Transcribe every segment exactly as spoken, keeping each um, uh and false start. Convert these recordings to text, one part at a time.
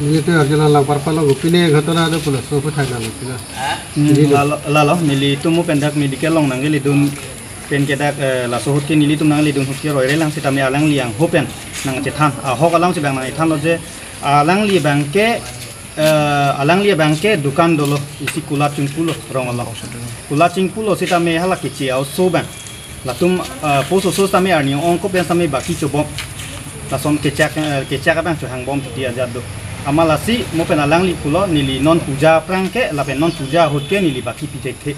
Nelitum arjulo, Langparpan along kopine ghotona do pulo, laso aphuthak nangpilo. Hmm, neli lalo, lalo, nelitum mo pen dak medical along nangkelidun pen ke dak, eh, laso ahut ke nelitum nanglidun ahut ke roire lang sitame alangli angho pen nangchethan. Ahok alam si abang nangchethanlo je, alangli abang ke, eh, alangli abang ke dukan dolo, isi kulat chingpulo rong along. Kulat chingpulo sitame hala keche a-oso abang, latum, eh, post oso sitame arni ong-ong ko pen sitame baki chobom. Lason kechak, eh, kechak abang chohangbom titi ajat do. Amat lasi mo pen alangli pulo, neli non puja aphrang ke lapen non puja ahut ke neli baki pithekthe.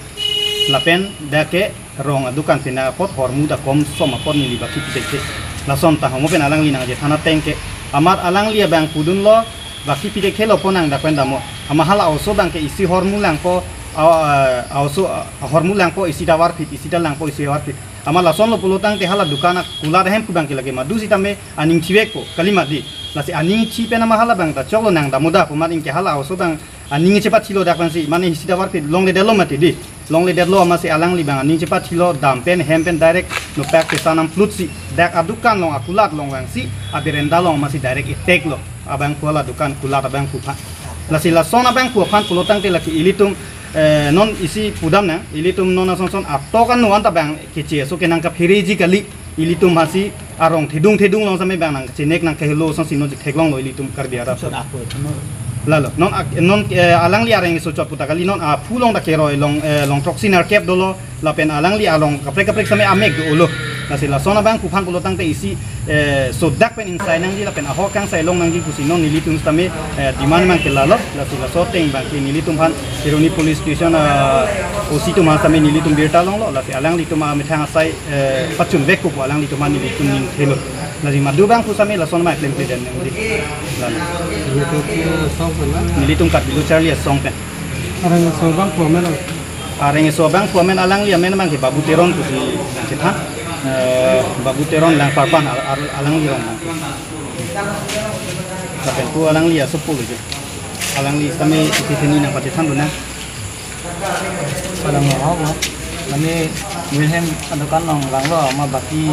Lapen dak ke rong adukan pena apot, hormu ta komsom apot neli baki pithekthe. Lason ta ho mo pen alangli nangchethan ateng ke. Amat alangli abang pudunlo, baki pithekthelo pu nang dak pen damlo. Amat hala oso abang ke isi hormu langpo, a, a, a-oso, a, hormu langpo isi ta varphit, isi ta langpo isi varphit. Amat lasonlo pulo tangte hala dukan akulat ahem pu abang ke lake madu sitame aning thivekpo, kali mati. Lasi aning thi pen amat hala abang ta choklo nang damlo da pu amat anke hala oso abang aning chepathilo dak pensi, mane isi ta varphit longledetlo mati di. Longledetlo amatsi alangli abang aning chepathilo, dam pen hem pen direct nopak kesan amplusi dak adukan along akulat along vangsi aberenda along amatsi direct attack lo abangphu, hala dukan kulat abangphu aphan. Lasi lason abangphu aphan pulo tangte lake ilitum, eh, non isi pudam nang, ilitum non ason son atok anu anta abang keche a-oso ke nangkaphereji kali, ilitum hasi arong thedung thedung along sitame abang nangchenek nangkehelo asonsi non chetheklonglo ilitum Karbi arat. Son ako, no. Lalo, non ak-, non, eh, alangli areng iso chot puta kali, non aphu along ta keroi along, eh, along throksi nerkep dolo, lapen alangli along kaprek kaprek sitame amek dolo. Lasi lason abangphu aphan pulo tangte isi, eh, sodak pen ingsai nangji lapen ahok kangsai long nangji pusi non nelitum sitame, eh, demand abang ke lalo. Lasi laso ateng abang ke nelitum aphan Kheroni Police Station, eh, O C atum aphan sitame nelitum birta longlo, lasi alanglitum amethang asai, eh, pachunvekpo pu alanglitum aphan nelitum ning thelo. Lasi madu abangphu sitame lason ma klemkle den nangji. Lalo. Nelitum, eh, asong pen na? Nelitum Karbi Lo Charli Asong pen. Areng iso abangphu amen? Areng iso abangphu amen, alangli amen abang ke Babu Teron pusi chethan. Eh, Babu Teron Langparpan al-, al-, alangli rong abang. Lapen pu alangli asopo lo je. Alangli sitame isi theni nangpachethan dun nang. Palang ahok lo. Mane Wilhelm adukan along vanglo, amat baki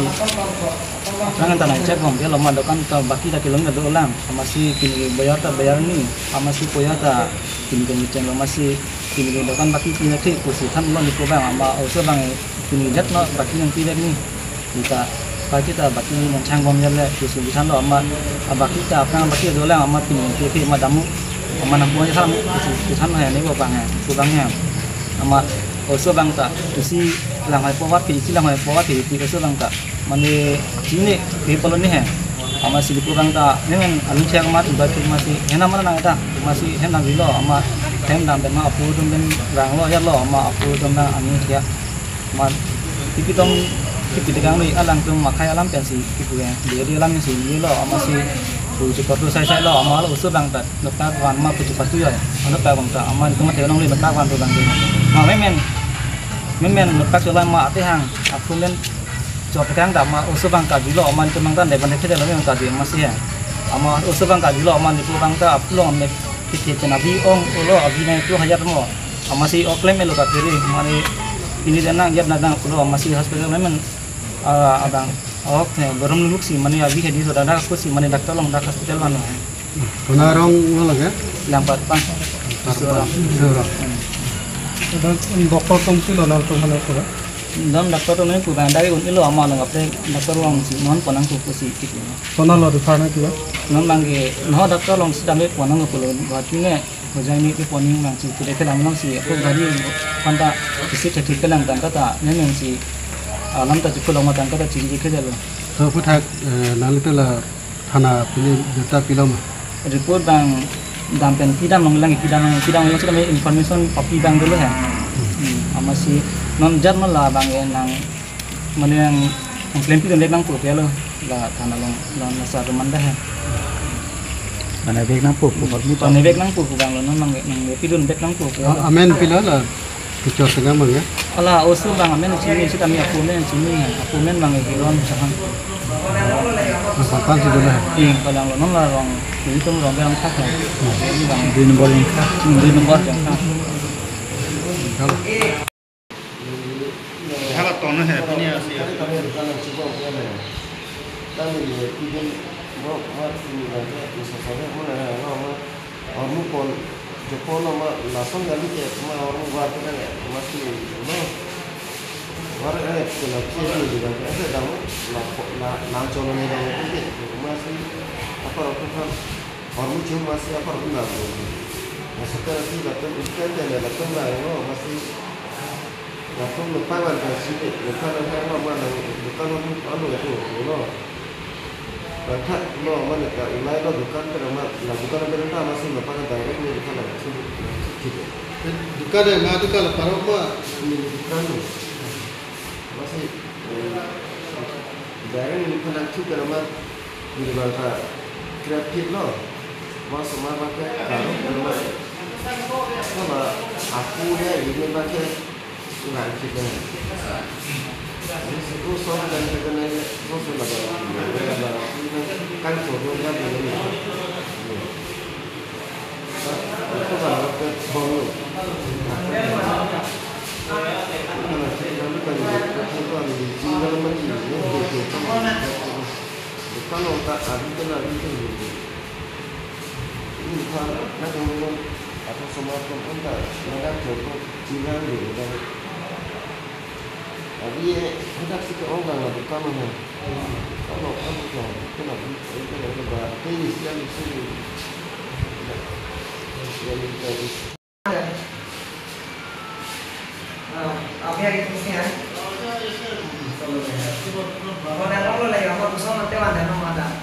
aphrang ta nangchekbomdetlo, amat dukan ta baki ta kelong ta dolang. Amatsi pini bayar ta bayar ni, amatsi poya ta pini kami chenglo, amatsi pini dukan baki pini thik pusi thanlo ni ko abang, amat oso abang pini jat no baki nangpidetji. Kita baki ta baki nangchangbom jale, pusi thanlo amat, abaki ta aphrang baki dolang amat pini ke ke amat damu, amat nangpon than, pusi than hai ni ko abang hai, ko abang hai. Amat oso abang ta, pusi lang hai po vat, pusi lang hai po vat, pusi oso abang ta. Mane chini ke palo ni hai. Amatsi ko abang ta, memang aning chak amat, udah chak amatsi, hena mana nang ta, amatsi hem nang bilo, amat hem dam pen ma aphu atum pen vanglo jalo, amat aphu atum na aning chak. Amat tipi tong, tipi tegang noi alangtum makhai alam pensi tipu ya. Dia dia alam si ni lo, amatsi pu chepatu sai sai lo, amat lo oso abang ta, lotak van ma pu chepatu ya. Ano pa abang ta, amat tum te nong le lotak van tu abang tu. Ma memang, memang lotak chola ma ate hang, aphu len chot kang ta ma oso abang ta bilo, amat tum abang ta ne ban ke lo memang ta di amatsi ya. Amat oso abang ta bilo, amat ni pu abang ta aphu long me kiti chena bi ong ulo abi na tu hayat mo. Amatsi oklem elo ka kiri, mane pini dan nang yat na dang kulo, amatsi hospital memang, ah, abang. Ok, eh, borom luluk si, mane abi hedi so dada kusi, mane doctor along dak hospital van lo. Kona rong lo lage? Langparpan. Langparpan. Iso rong. Iso rong. Hmm. Dan doctor atum si lo nangtum hana kura? Dan doctor atum ne pu abang dari un ilo amat along apre doctor along si non ponang kuku si kiti. Kona lo refer nangkilo? Non abang ke, no doctor along si dame ponang kulo, Guwahati ne. Hojai ni ke pon nangsi, pide ke dam nangsi, ako gari panta isi chetik ke lang tangka ta, ne nangsi, alam ta chikul long ma tangka ta chiri ke jalo. To aphuthak, eh, nangli tu la thana pini birta pilo ma? Report abang dam pen pidam long lang, pidam long, pidam long sitame information copy abang dolo hai. Hmm, amatsi non jat ma la abang ke nang mane nang, nang klempi dun vek nangpo pu lo, la thana along, la nasa rumanda hai. Mane vek nangpo pu, hormu ta. Mane vek nangpo pu abang lo, non nang, nang klempi dun vek nangpo pu lo. A-, amen pilo la, kechor tengah abang ya? Hala oso abang amen chini, sitame aphu amen chini hai, aphu amen abang Hiron Chauhan. Langparpan si dolo hai? Ing, kalang lo, non la rong, ilitum rong abang thak hai. Hmm. Ini abang. Dui nombor yang thak. Hmm, dui nombor yang thak. Kalau Hala tono hai, pini asi. Jopon, Jopon ama lason kali ke, ama orang luar kita ya, masih, no? War eh, kena sih ini juga, eh, saya tahu, la, la, la, colonnya tahu itu ke, masih, apa, apa, kan, orang cuma masih, apa, orang nggak tahu. Maksudnya sih, datang, ikan dan datang lah, no? Masih, datang, lupa, kan, sih, lupa, kan, apa, mana, bukan, apa, anu, itu, no? Bangtha lo mane ta ulai lo dukan pen ma, la dukan pen ta masih ma pakai direct neli dukan lang thu, lang thu kit. Dukan eh, ma dukan la parok ma. Neli dukan lo. Masih, eh, direct neli dukan lang thu pen ma, neli bangtha kreatif lo. Masih ma pakai karung pen ma. Sama aku ya, ini pakai Nang kita. Ini situ soal dan kita nanya, soal sudah berapa? Kan turun kan ini. Itu kan waktu bom. Mana sih, kami kan itu kan di sini kan ini, ini, ini, ini. Bukan otak, ada itu lagi itu. Ini kan, nak ngomong, apa semua pun kan tak, nak kan cukup, bilang dulu kan. Abi, eh, hendak sih ke orang lah, bukan mana. Kalau kamu kan, itu lah, itu lah, itu lah, ini siang di sini. Siang di sini. Nah, oke, gitu sih ya. Kalau ada orang lagi, apa tuh sama teman dan mau ada.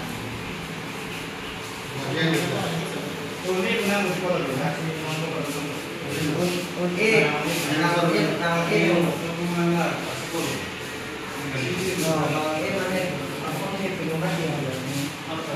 Un, un, eh, nang, eh, nang, eh, nang, eh, mane, apa nih, pindah lagi.